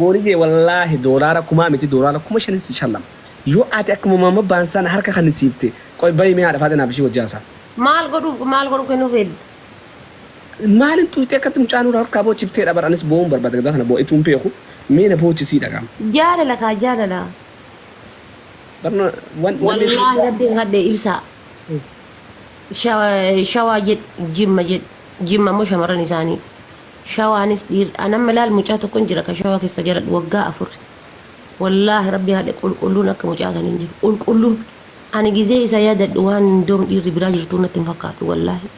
Booniyyee wallaahi doolaara kumaa miti doolaara 5000n si shallama. Yoo ati akkuma maamma baansaan harka kan siifte qoy bayi mee haadha faaxee naaf ishii wajji haasaa. Maal godhu maal godhu kennuu feedda? Maalin xuyxee akkatti mucaa nurra harkaa boochifteedha bar anis boo'uun barbaada gadaa kana boo'etuun beeku mee na boochisii dhagaam. Jaalala kaa jaalala. Barno wan namni Wallaahi rabbiin kadhe ibsaa. Shawaa jedh jimma jedh jimma immoo shamarran isaaniiti. Shawaanis dhiir an amma laal mucaa tokkon jira ka shawaa keessa jaladhu waggaa 4 wallaahi rabbi hadhe qulqulluun akka mucaa sanii hin jiru qulqulluun ani gizee isa yaadadhu waan indoom dhiirri biraa jirtuu natti hin fakkaatu wallaahi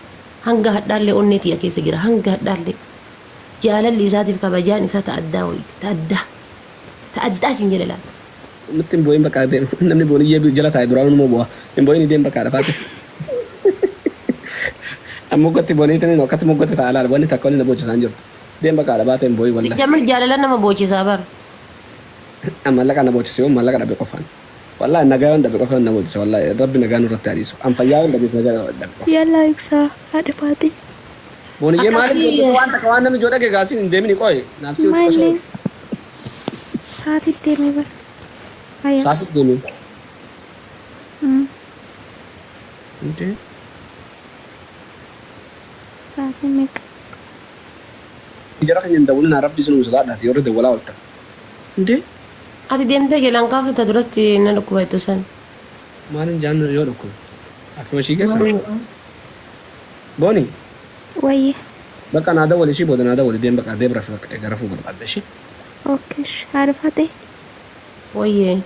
hanga hadhaallee onnee tiyya keessa jira hanga hadhaallee jaalalli isaatiif kabajaan isaa ta addaa wayiiti ta addaa ta addaa siin jedhe laal. Nutti hin boo'in bakka deem namni booniyyee jala taa'e duraanuu numa boo'a hin boo'in deem bakka dhafaate. Amma moggatti booniitiin akkatti moggatti ta'a laal wanni takka wanni na boochisaan jirtu deem bakka dhabaate hin boo'in wallahi. Jamil jaalala nama boochisaa bar. Mallaqa na boochise yoo mallaqa dhabe qofaan. Wallahi nagaa yoon dhabe qofa na boochisa wallahi rabbi nagaa nurratti haa dhiisu. An fayyaa yoon dhabeef nagaa yoon dhabe qofa. Yallaa ibsaa haadha faaxee. Booniyyee maaliif Akkasii gootee waan takka waan namni joo dhage gaasiin hin deemini qoy naaf si xiqqoo Maallee sa'aatii deemee bara. Haya. Sa'aatii deemee. Indee. Sa'aatii meeqa? Jara keenya hin dawwalinaa rabbi isinuma sodaadhaati warri dawwalaa ooltan. Indee. Ati deemtee jalaan kaaftu ta duratti na dhukkuba jettu san. Maalin jaan yoo dhukkube? Akkuma ishii keessa. Booni. Wayye. Bakka naa dawwali ishii booda naa dawwali deem bakka deem rafi bakka egaa rafuu barbaadda ishii. Okay. Haadha faaxee. Wayyee.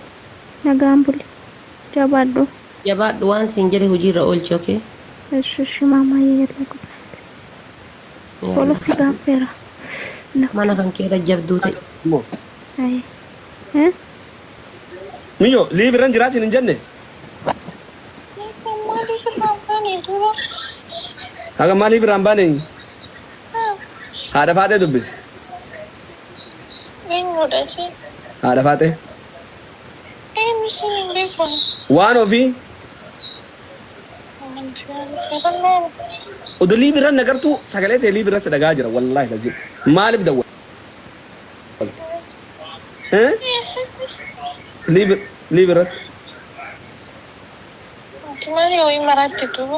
Nagaan buli. Jabaadhu. Jabaadhu waan siin jedhe hojiirra oolchi okay. Ishi ishi maamaayee yalla good night. Yalla. Follow si gaafeera. Mana kan kee irra jabduu ta'e. Immoo. Aye. Eh? Miyyo liiv irran jiraa siin hin jenne. Maaliif irraan baane duuba? Haga maaliif irraan baane? Haadha faaxee dubbisi. Eenyudha isheen? Haadha faaxee. Eenyu isheen hin beeku. Waan ofii Udu liiv irran nagartuu sagalee tee liiv irra si dhagaa jira wallahi lazim. Maaliif dawwalte? Eh? Eessatti? Liiv liiv irratti. Ati maali wayii maraatte duuba?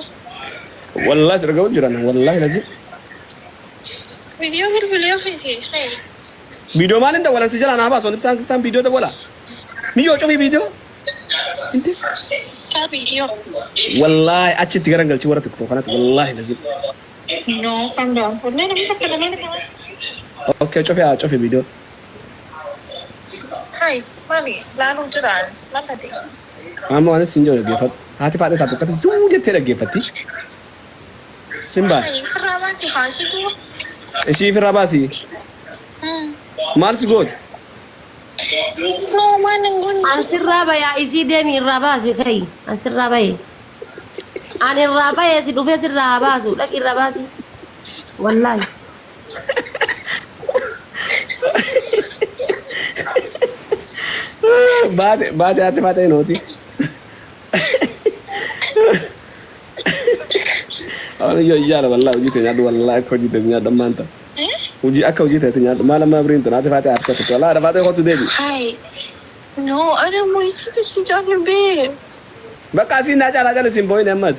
Wallahi si dhaga'u jiran wallahi lazim. Viidiyoo bilbilee ofiisi. Hey. Viidiyoo maaliin dawwalan si jalaa naa baasu ibsaan kistaan viidiyoo dawwala. Miyyoo cufii viidiyoo. Inti. Kaa viidiyoo. Wallahi achitti garan galchi warra tiktok kanatti wallahi lazim. No, calm down. Wallahi namni takka lamaan kana. Okay cufi haa cufi viidiyoo. Hi, maali? Laaluu jira. Maal taate? Amma waan isin jedhu dhaggeeffadhu. Haati faadha taatu akkatti zuu jettee dhaggeeffatti. Simbaa. Hi, firraa baasi haasii duuba. Ishii firraa baasi. Maal si goote? No, waan hin goone. An sirraa bayaa isii deemi irraa baasi ka'i. An sirraa baye. An irraa bayee si dhufee sirraa haa baasu. Dhaqi irraa baasi. Wallaahi. Baate baate haati faate nooti. Waan ijoo ijaara wallahi hojii tee nyaadhu wallahi akka hojii tee nyaadhu ammaan ta'a. Hojii akka hojii teeti nyaadhu maal amma biriin tun haati faate harka turte wallahi haadha faate kottu deebi. Hi. No, ana immoo isiitu si jaalladhe. Bakka asiin naa caalaa cala siin boo'in ammati.